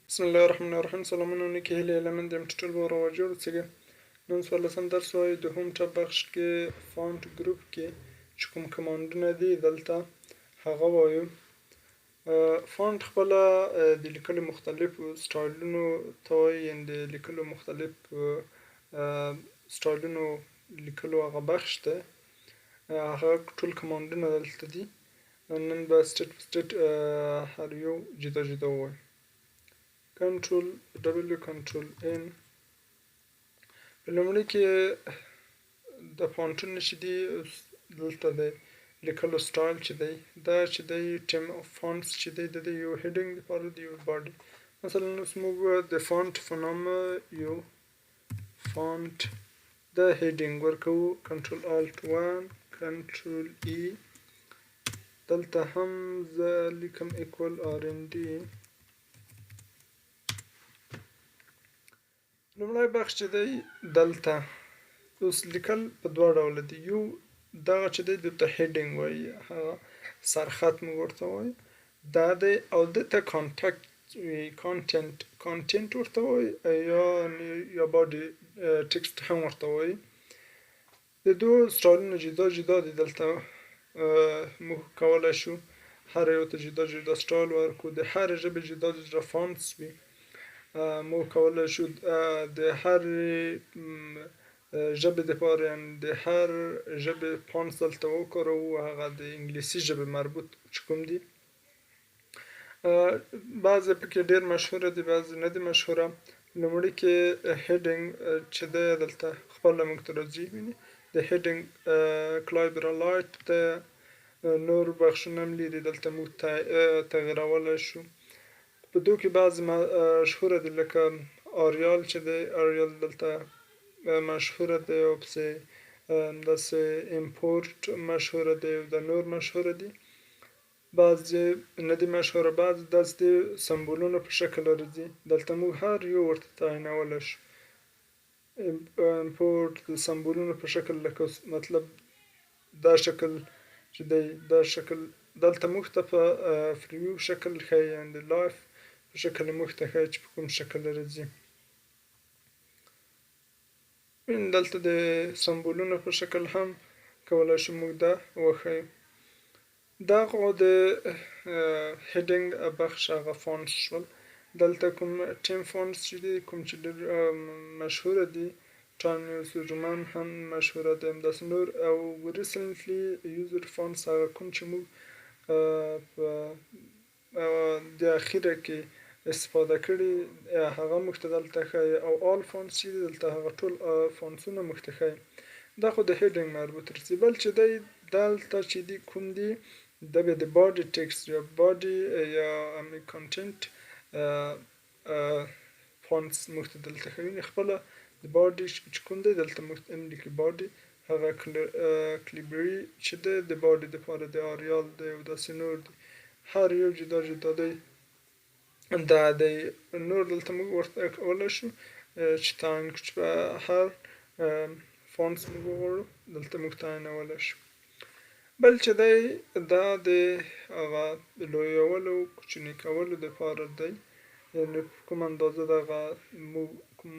بسم الله الرحمن الرحیم. سلامونه، نیکې هیلې، هیله مند یم چې ټول به روغ جوړ اوسئ. نن 14 درس وایو. د home tab بخش کې font group کې چې کوم command ونه دي، دلته هغه وایو. font خپله د لیکلو مختلفو سټایلونو ته وایي، یعنې د لیکلو مختلف سټایلونو لیکلو هغه بخش دی. هغه ټول command ونه دلته دي. نن به step په step هر یو جدا جدا ووایو. Control W، Control N. په لومړي کې د font ونه چې دي، دلته د لیکلو سټایل چې دی، دا چې دی Times of fonts چې دی، د دې یو heading لپاره دی، یو body. مثلا اوس موږ د font په نامه یو font د heading ورکوو. Control Alt 1، Control E. دلته هم زه لیکم equal RND. لومړی بخش چې دی، دلته اوس لیکل په دوه ډوله دي. یو دغه چې دی، دته heading وایي، هغه سرخط موږ ورته وایو، دا دی. او دته contact وي، content ورته وایي یا body text هم ورته وایي. د دوو سټایلونه جدا جدا دي. دلته موږ کولی شو هر یو ته جدا جدا سټایل ورکړو. د هرې ژبې جدا جدا fonts وي. موږ کولی شو د هرې ژبې دپاره، یعنې د هر ژبې fonts دلته وکاروو، هغه د انګلیسي ژبې مربوط چې کوم دي. بعضې پکې ډېر مشهوره دي، بعضې نه دي مشهوره. لومړي کې heading چې دی، دلته خپله موږ ته راځي. ویني، د heading Calibri Light دی. نور بخشونه هم لري، دلته موږ تغییرولی شو. په دوی کې بعضې مشهوره دي، لکه Arial چې دی، Arial دلته مشهوره دی، او پسې داسې Import مشهوره دی او د نور مشهوره دي. بعضې نه دي مشهوره، بعضې داسې د سمبولونو په شکل راځي. دلته موږ هر یو ورته تعینولی شو. Import د سمبولونو په شکل، لکه مطلب دا شکل چې دی، دا شکل دلته موږ ته په preview شکل ښیي، یعنې د live په شکل موږ ته ښیي چې په کوم شکل راځي. دلته د سمبولونو په شکل هم کولای شو موږ دا وښیو. دا خو د heading بخش هغه fonts شول. دلته کوم Times fonts چې دي، کوم چې ډېر مشهوره دي، Times New Roman هم مشهوره دی، همداسې نور. او recently used fonts، هغه کوم چې موږ په د اخیره کې استفاده کړي، هغه موږ ته دلته ښیي. او all fonts چې دي، دلته هغه ټول fonts ونه موږ ته ښیي. دا خو د heading مربوط رسي. بل چې دی، دلته چې دي کوم دي، دا بیا د body text یا body یا content fonts موږ ته دلته ښیي. خپله د body چې کوم دی، دلته موږ ته هم لیکي body. هغه Calibri چې دی، د body دپاره د Arial دی او داسې نور دي. هر یو جدا جدا دی. دا دی نور. دلته موږ ورته کولی شو چې تعین کړو چې په هر fonts موږ وغواړو، دلته موږ تعینولی شو. بل چې دی، دا د هغه لویولو کوچني کولو دپاره دی، یعنې په کوم اندازه دغه موږ کوم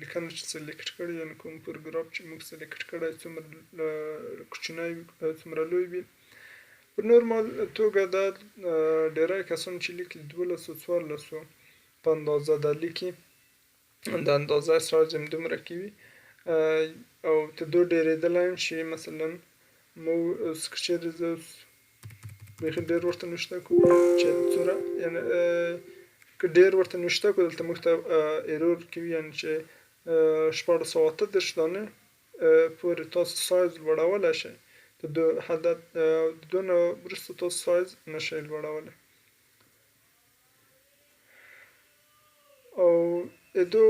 لیکنه چې select کړي، یعنې کوم پروګراف چې موږ select کړی، څومره کوچنی وي، څومره لوی وي. په نورمال توګه دا ډیری کسان چې لیکي، 12 14 په اندازه دا لیکي. د اندازه سایز هم دومره کې وي او تر دو ډېرېدلی هم شي. مثلا موږ اوس که چېرې زه اوس بیخي ډېر ورته نوشته کړو چې څومره، یعنې که ډېر ورته نوشته کړو، دلته موږ ته error کوي، یعنې چې 1638 دانې پورې تاسو سایز لوړولی شئ، تر دو حد د دو نه وروسته تاسو سایز نشئ لوړولی. او دو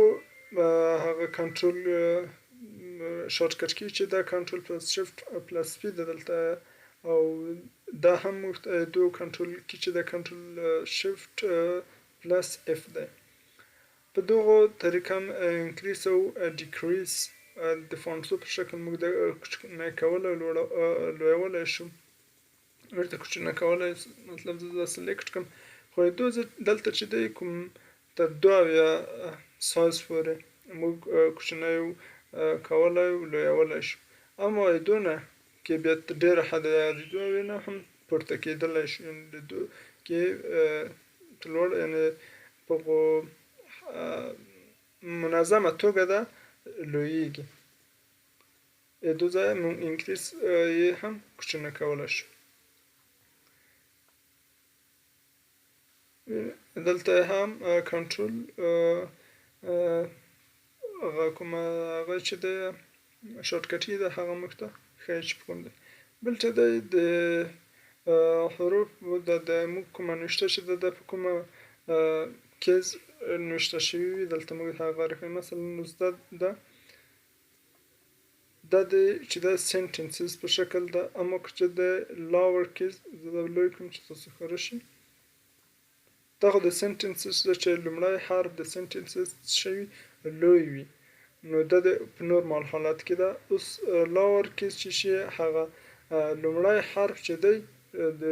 هغه control shortcut key چې دا Control plus Shift plus P ده دلته، او دا هم موږ ته دو control key چې دا Control Shift plus F دی. په دغو طریقه هم increase او decrease د fonts په شکل موږ د کوچنی کولی او لویولی شو. بیرته کوچنی کولی، مطلب زه دا select کړم، خو دو دلته چې دی کوم تر 72 سایز پورې موږ کوچنی کولی او لویولی شو. اما دونه کې بیا تر ډېره حده د 72 نه هم پورته کېدلی شو، یعنې د دو کې لوړ، یعنې په منظمه توګه ده لویږي. دو ځایه موږ increase یې هم کوچنی کولی شو. دلته هم کنټرول هغه کومه هغه چې د shortcut یې ده هغه موږ ته ښیي چې په کوم دی. بل چې دی د حروف د موږ کومه نوشته چې ده په کومه case نوشته شوي وي دلته موږ هغه راښیي. مثلا اوس دا ده دا د چې د sentences په شکل ده، اما که چې د lower case زه دا لوی کړم چې تاسو ښکاره شي، دا خو د sentences ده چې لومړی حرف د sentences شوي لوی وي، نو دا د په نورمال حالت کې ده. اوس lower case چې شي هغه لومړی حرف چې دی د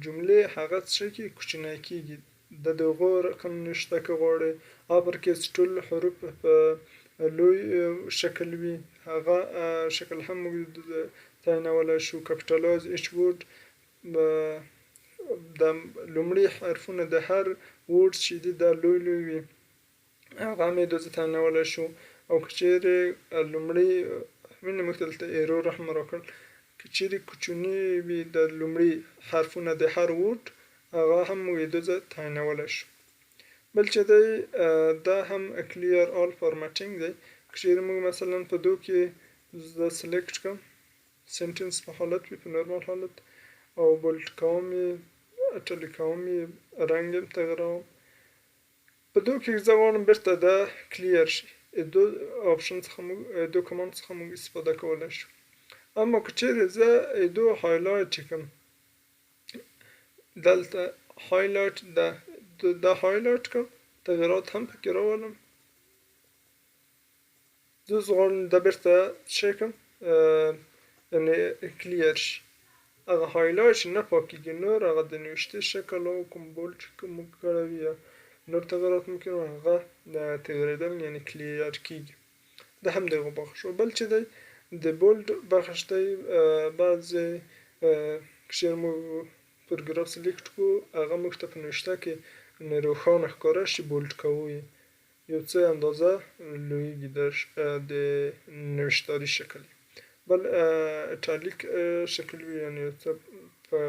جملې هغه څه کې کوچنی کیږي. د دغو رقم نشته که غواړئ upper case ټول حروف په لوی شکل وي هغه شکل هم موږ تعینولی شو. capitalize each word د لومړي حرفونه د هر word چې دي دا لوی لوی وي هغه هم یې دلته تعینولی شو. او که چیرې لومړي وینې موږ دلته error هم راکړ، که چیرې کوچني وي د لومړي حرفونه د هر word هغه هم موږ یې دلته تعینولی شو. بل چې دی دا هم clear all formatting دی. که چیرې موږ مثلا په دو کې زه select کړم sentence په حالت وي په نورمال حالت، او bold کوم یې، italic کوم یې، رنګ یې تغیروم، په دو کې زه غواړم بیرته دا clear شي، دو option څخه موږ دو command څخه موږ استفاده کولی شو. اما که چیرې زه دو highlight کړم دلته highlight دا highlight کړم تغیرات هم پکې راولم، زه اوس غواړم دا بیرته څه کړم یعنې clear شي، هغه highlight نه پاکېږي، نور هغه د نوشتې شکل او کوم bold چې موږ کړی وي یا نور تغیرات مو کړي هغه تغیرېدل یعنې clear کېږي. دا هم دغه بخش. بل چې دی د bold بخش دی. بعضې که چېرې موږ پاراګراف select کړو هغه موږ ته په نوشته کې روښانه ښکاره شي، bold کوو یې یو څه اندازه لویږي د نوشتاري شکل. بل italic شکل وي یعنې یو څه په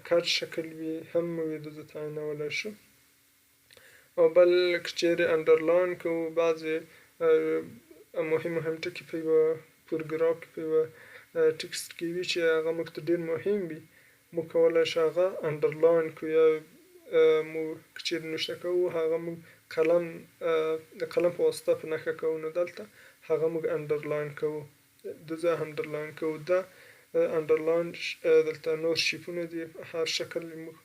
کج شکل وي هم موږ یې دلته تعینولی شو. او بل که چیرې underline کوو بعضې مهم مهم ټکي په یوه پاراګراف کې په یوه text کې وي چې هغه موږ ته ډېر مهم وي، موږ کولی شو هغه underline کړو، یا موږ که چیرې نوشته کوو هغه موږ قلم د قلم په واسطه په نښه کوو، نو دلته هغه موږ underline کوو، دلته underline کوو. دا underline دلته نور shape ونه دي، هر شکل موږ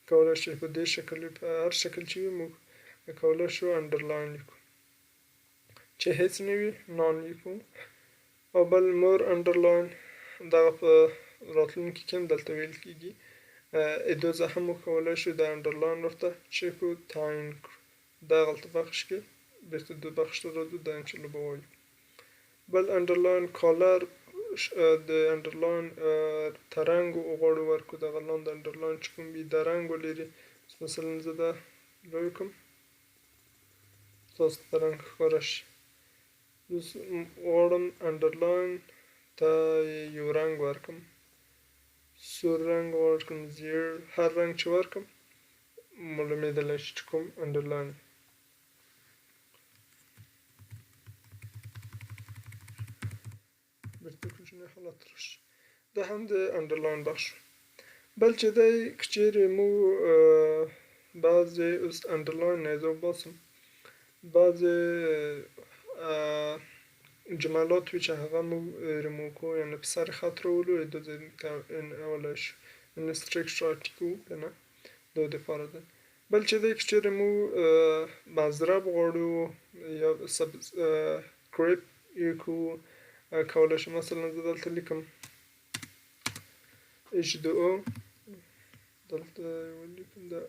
کولی شو په دې شکل په هر شکل چې وي موږ کولی شو underline یې کړو، چې هیڅ نه وي none یې کړو. او بل more underline دغه په راتلونکي کې هم دلته ویل کېږي، دوزه هم موږ کولی شو د underline ورته چې کړو تعین کړو. دا غلطه بخش کې بیرته د بخش ته راځو، دا انشاءالله به وایو. بل underline color د underline ته رنګ غواړو ورکړو، دغه لاندې underline چې کوم وي دا رنګ ولري. مثلا زه دا لوی کړم تاسو ته رنګ ښکاره شي. اوس غواړم underline ته یو رنګ ورکړم، سور رنګ ورکړم، زیړ، هر رنګ چې ورکړم معلومېدلی شي چې کوم underline. بیرته کوچنی حالت راشي. دا هم د underline بخش. بل چې دی که چیرې موږ بعضې اوس underline نه زه وباسم، بعضې جملات وي چې هغه موږ ریموو کوو، یعنې په سر خط راولو دا ځای تعینولی شو، یعنې strike right کوو که نه دا دپاره دی. بل چې دی که چیرې موږ مضرب غواړو یا subscript یې کوو کولی شو. مثلا زه دلته لیکم H2O، دلته ولیکم دا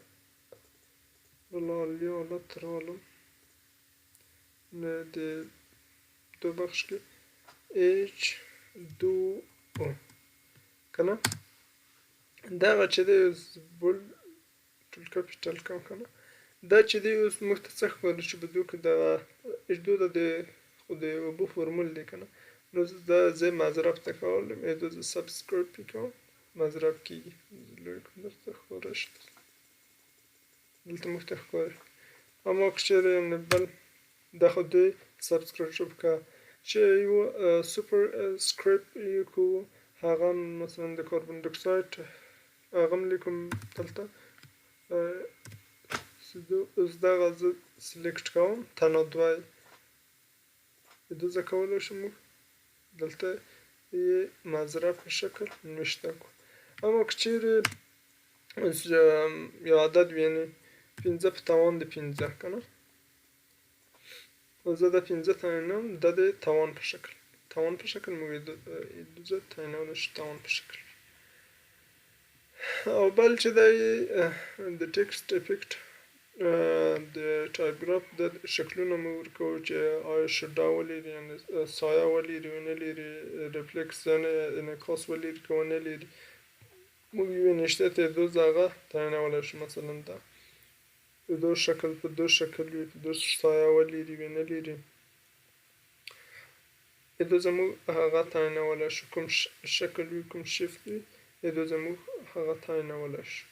بل عالی حالت راولم. د دو بخش کې H2O کنه، دغه چې دی اوس bold ټول capital کوم کنه. دا چې دی اوس موږ ته څه ښکاري چې په دوه کې دغه H2 د خو د اوبو فورمول دی کنه. نو دا زه مضرب ته کولم، دو زه subscript کوم، مضرب کیږي. لوی کوم درته ښکاره شي، دلته موږ ته ښکاري. اما که چېرې بل دا خو د subscript که چې یو superscript یې کوو، هغه مثلا د کاربن ډای اکساید هغه هم لیکم دلته. اوس دغه زه select کوم، تنها دوه دوزه کولی شو موږ دلته یې مضرب په شکل نوشته کو. اما که چېرې اوس یو عدد وي، یعنې 5 په توان د 5 که نه، زه دا 5 تعینوم، دا د توان په شکل، توان په شکل موږ دوزه تعینولی شو توان په شکل. او بل چې دی د text effect د typograph د شکلونه موږ ورکوو چې آیا shadow ولري، یعنې سایه ولري ونه لري، reflex یعنې انعکاس ولري که ونه لري. موږ یوې نشتې ته دوز هغه تعینولی شو. مثلا دا دو شکل په دو شکل وي، په دو سایه ولري ونه لري، دو زموږ هغه تعینولی شو. کوم شکل وي، کوم shape وي، دو زموږ هغه تعینولی شو.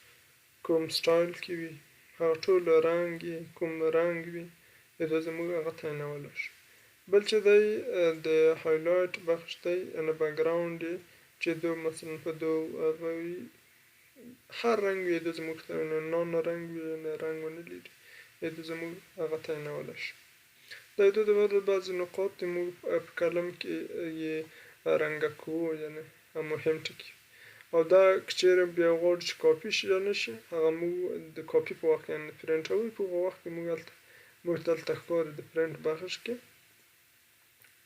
کوم سټایل کې وي، هغه ټول رنګ یې کوم رنګ وي، دو زموږ هغه تعینولی شو. بل چې دی د highlight بخش دی، یعنې background یې چې دو مثلا په دو هغه وي، هر رنګ وي، دو زموږ none رنګ وي، یعنې رنګ ونه لري، دو زموږ هغه تعینولی شو. دا دو د بعضې نقاط د موږ په قلم کې یې رنګه کوو، یعنې مهم ټکي. او دا که چېرې بیا غواړو چې کاپي شي یا نه شي، هغه موږ د کاپي په وخت کې، یعنې پرنټولو په وخت کې موږ هلته موږ دلته ښکاري د پرنټ بخش کې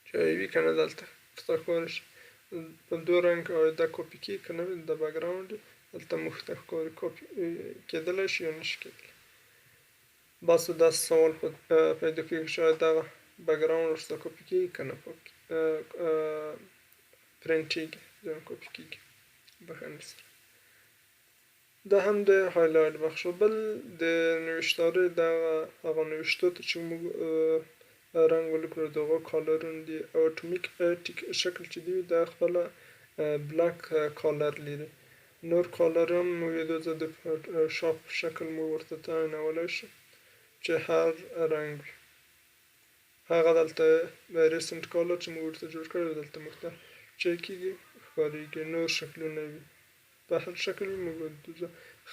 چې وي که نه، دلته ورته ښکاري شي په دو رنګ دا کاپي کېږي که نه، د background دلته موږ ته ښکاري کاپي کېدلی شي یا نه شي کېدلی. بس داسې سوال پیدا کېږي چې آیا دغه background ورسره کاپي کېږي که نه پرنټېږي، کاپي کېږي بخښنې سره. دا هم د highlight بخش. بل د نوشتارې دغه هغه نوشتو ته چې موږ رنګ ولیکلو دغه color ونه دي، اتوماتیک شکل چې دی دا خپله black color لري. نور color هم موږ د شاپ شکل موږ ورته تعینولی شو چې هر رنګ وي. هغه دلته recent color چې موږ ورته جوړ کړی دلته موږ ته چې کېږي ښکارېږي. نور شکلونه وي، په هر شکل وي، موږ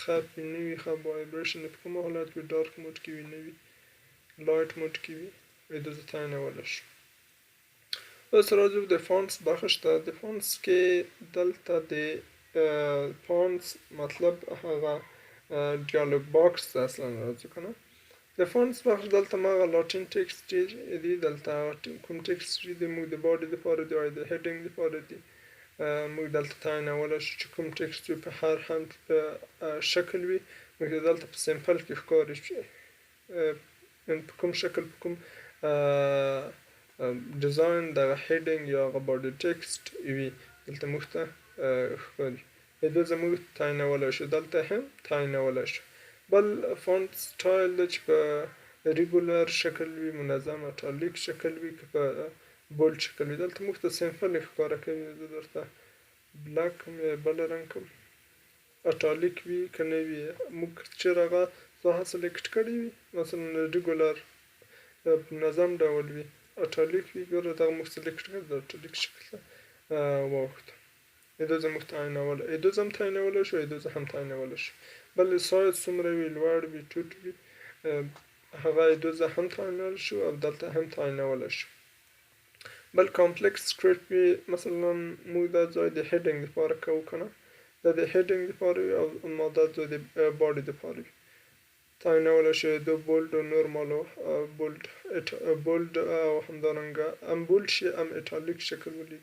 خپ وي نه وي، خپ vibration په کوم حالت وي، dark mode کې وي نه وي، light mode کې وي، دلته تعینولی شو. اوس راځو د fonts بخش ته. د fonts کې دلته د fonts مطلب هغه dialog box ته اصلا راځو که نه. د fonts بخش دلته ما هغه Latin text دی، دلته کوم text چې دی موږ د body دپاره دی او د heading دپاره دی، موږ دلته تعینولی شو چې کوم text وي په هر هم شکل وي. موږ دلته په sample کې ښکاري چې په کوم شکل په کوم design دغه heading یا هغه body text وي، دلته موږ ته ښکاري. دا زموږ تعینولی شو، دلته هم تعینولی شو. بل font style دی چې په regular شکل وي، منظم italic شکل وي که په bold شکل وي، دلته موږ ته sample ښکاره کوي. زه درته black کوم یا بل رنګ کوم، italic وي که نه وي. موږ چېرې هغه ساحه select کړې وي، مثلا regular په منظم ډول وي، italic وي، ګوره دغه موږ select کړ، د italic شکل ته واوښته. ایدو زموږ تعینولی، ایدو هم تعینولی شو، ایدو هم تعینولی شو. بل سایز څومره وي، لوړ وي ټیټ وي، هغه ایدو هم تعینولی شو او دلته هم تعینولی شو. بل complex script وي، مثلا موږ دا ځای د heading دپاره کوو که نه، دا د heading دپاره وي او ما دا ځای د body دپاره وي، تعینولی شو. د bold او normal او bold bold او همدارنګه هم bold شي هم italic شکل ولري،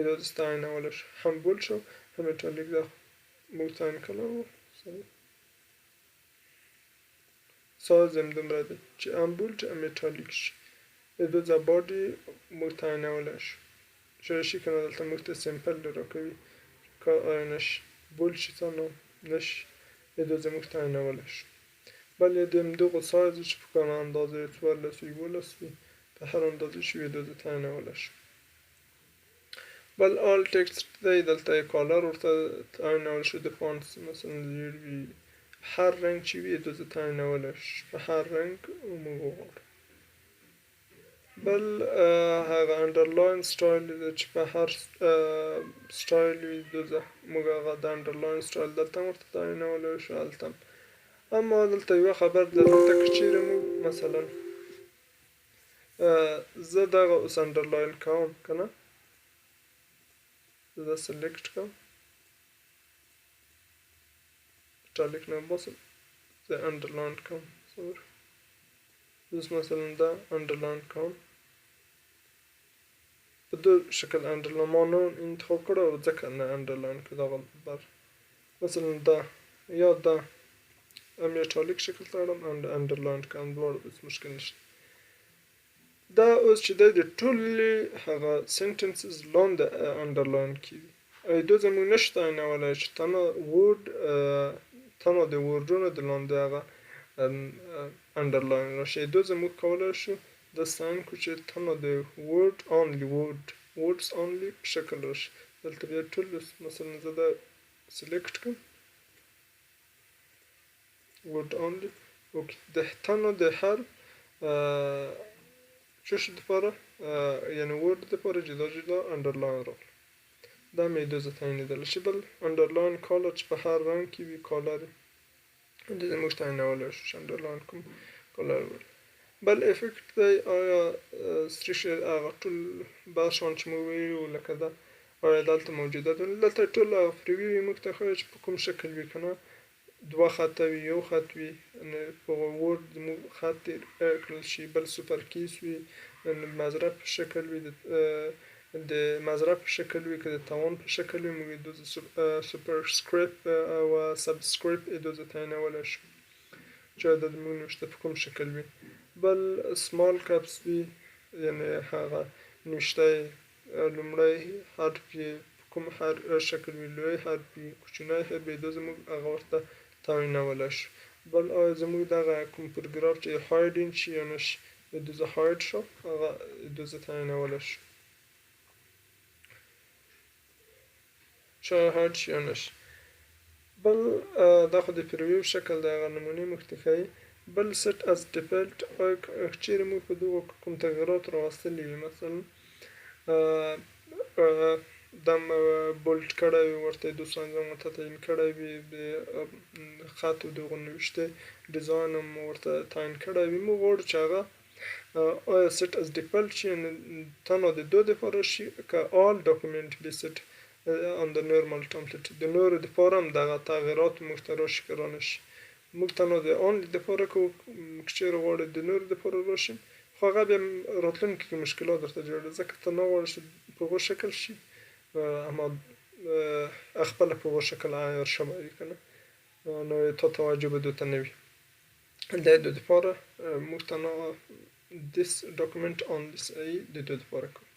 دا تعینولی شو، هم bold شو هم italic. دا موږ تعین کړو. سایز هم دومره دی چې هم bold هم italic شي. دو ځه body موږ تعینولی شو چې راشي که نه. دلته موږ ته sample راکوي که آیا نشي bold شي څه نه نشي، دو ځه موږ تعینولی شو. بل د همدغو سایز چې په کومه اندازه 14 11 وي، په هر اندازه چې وي، دو ځه تعینولی شو. بل all text دی، دلته یې color ورته تعینول شو د font، مثلا زیړ وي، هر رنګ چې وي دو ځه تعینولی شو، په هر رنګ موږ وغواړو. بل هغه underline style دی چې په هر سټایل وي، دو ځه موږ هغه د underline style دلته هم ورته تعینولی شو، هلته هم. اما دلته یوه خبر ده، دلته که چیرې موږ مثلا زه دغه اوس underline کوم که نه، زه دا select کوم، italic نه وباسم، زه underline کوم. صبر، اوس مثلا دا underline کوم په دو شکل. underline ما نه انتخاب کړو او ځکه نه underline کړو دغه بر. مثلا دا یا دا هم italic شکل ته اړم underline کوم، دواړو هېڅ مشکل نشته. دا اوس چې دی د ټولې هغه sentences لاندې underline کیږي. دو ځه موږ نشو تعینولی چې تنها word، تنها د word ونو د لاندې هغه underline راشي. دو ځه موږ کولی شو دا تعین کړو چې تنها د word only، word words only په شکل راشي. دلته بیا ټول مثلا زه دا select کوم، word only، okay. د تنها د هر چش دپاره، یعنی word دپاره جدا جدا underline راغله. دا مې دو ځه تعینېدلی شي. بل underline color چې په هر رنګ کې وي، color د دې موږ تعینولی شو چې underline کوم color وي. بل effect دی، آیا سریش هغه ټول بخشان چې موږ ویلي وو لکه دا آیا دلته موجوده ده؟ دلته ټول هغه preview موږ ته ښایي چې په کوم شکل وي که نه، دوه خطه وي، یو خط وي، یعنې په word زموږ خط تېر کړل شي. بل super case وي، مضرب په شکل وي، د مضرب په شکل وي که د توان په شکل وي، موږ دو superscript او subscript دو ځه تعینولی شو چې دا زموږ نوشته په کوم شکل وي. بل small caps وي، یعنې هغه نوشته لومړی حرف یې په کوم هر شکل وي، لوی حرف وي، کوچنی حرف وي، دا زموږ هغه ورته تعینولی شو. بل آیا زموږ دغه کوم پروګراف چې hiding شي یا نه شي، دو ځه hide شو، هغه دو ځه تعینولی شو چې hide شي یا نه شي. بل دا خو د preview شکل دی، هغه نمونې موږ ته ښایي. بل set as default، چیرې موږ په دغو کوم تغیرات راوستلي وي، مثلا دم bold کړی وي، ورته دو size هم ورته تعین کړی وي، د خط او دغو نوشتې design هم ورته تعین کړی وي، موږ غواړو چې هغه آیا set as default شي، یعنې تنها د دو دپاره شي، که all document be set on the normal template، د نورو دپاره هم دغه تغیرات موږ ته راشي که رانه شي. موږ تنها د only دپاره کوو، که چیرې غواړي د نورو دپاره راشي، خو هغه بیا راتلونکي کې مشکلات درته جوړوي، ځکه ته نه غواړې چې په هغو شکل شي، اما خپله په هغو شکل عیار شوی وي که نه، نو تا توجه به دوته نه وي. د دو دپاره موږ تنها this document only د دو دپاره کوو.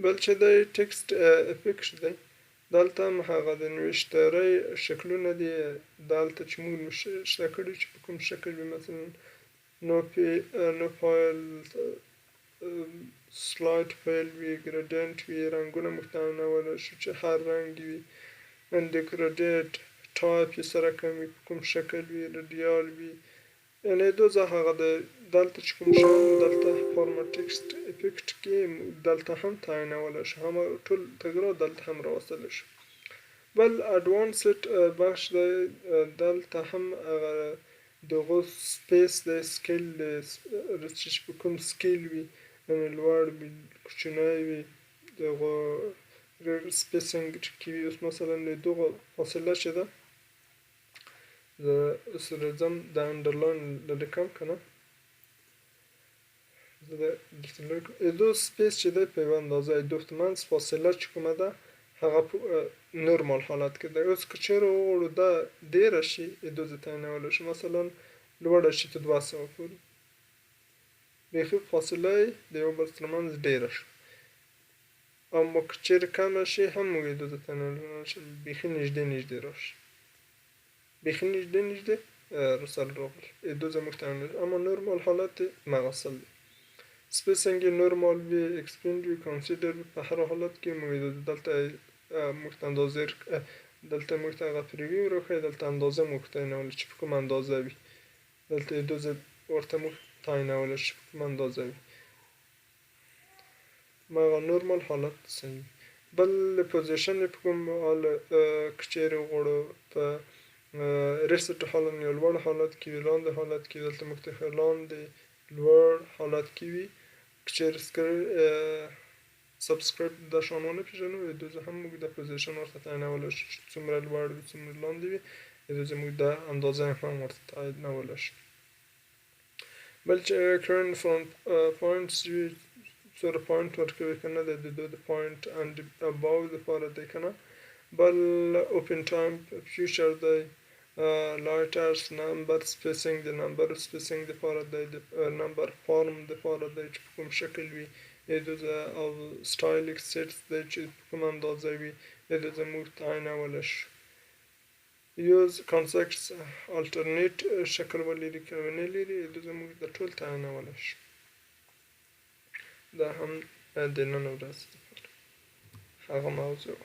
بل چې دی text effect دی، دلته هم هغه د نوشتارۍ شکلونه دي، دلته چې موږ نوشته کړي چې په کوم شکل وي، مثلا no fill، slight fill وي، gradient وي، رنګونه موږ تعینولی شو چې هر رنګ وي، د gradient type یې سره کوم وي، په کوم شکل وي، radial وي، یعنې دو ځه هغه د دلته چې کوم شیان دلته format text effect کې دلته هم تعینولی شو، هم ټول تغیرات دلته هم راوستلی شو. بل advanced بخش دی، دلته هم هغه دغو space دی، scale دی چې په کوم scale وي، یعنې لوړ وي، کوچنی وي، دغو spacing کې وي. اوس مثلا د دغو فاصله چې ده، زه اوس راځم د underline لرې کوم که نه، زه دلته لرې کوم. دو space چې دی په یوه اندازه د دوه ترمنځ فاصله چې کومه ده هغه په نورمال حالت کې دی. اوس که چیرې وغواړو دا ډیره شي، دوزه تعینولی شو. مثلا لوړه شي تر 200 پورې، بیخي فاصله یې د یو بل ترمنځ ډیره شو. اما که چیرې کمه شي هم موږ یې دوزه تعینولی شو، بیخي نږدې نږدې راشي، بیخي نږدې نږدې سره راغل، دوزه موږ تعینولی. اما نورمال حالت یې مغسل دی. spacing یې نورمال وي، expand وي، consider وي، په هر حالت کې موږ دلته موږ ته اندازې، دلته موږ ته هغه preview راښیي، دلته اندازه موږ تعینولی چې په کومه اندازه وي. دلته یې دوزه ورته موږ تعینولی چې په کومه اندازه وي. مغه نورمال حالت صحیح. بل position یې په کوم حال، که چیرې وغواړو په rest حالت یا لوړ حالت کې وي، لاندې حالت کې وي، دلته موږ ته ښیي لاندې لوړ حالت کې وي. که چیرې subscript دا شان ونه پېژنو، دوزه هم موږ د position ورته تعینولی شو چې څومره لوړ وي، څومره لاندې وي، دوزه موږ د اندازه هم ورته تعینولی شو. بل چې current front points وي، څومره point ورکوي که نه، د دوی د point and above دپاره دی که نه. بل open time feature دی، letters، number spacing، د number spacing دپاره دی، د number form دپاره دی چې په کوم شکل وي، دوزه او style sets دی چې په کومه اندازه وي، دوزه موږ تعینولی شو. use context alternate شکل ولري که ونه لري، دوزه موږ د ټول تعینولی شو. دا هم د نن ورځې لپاره هغه موضوع.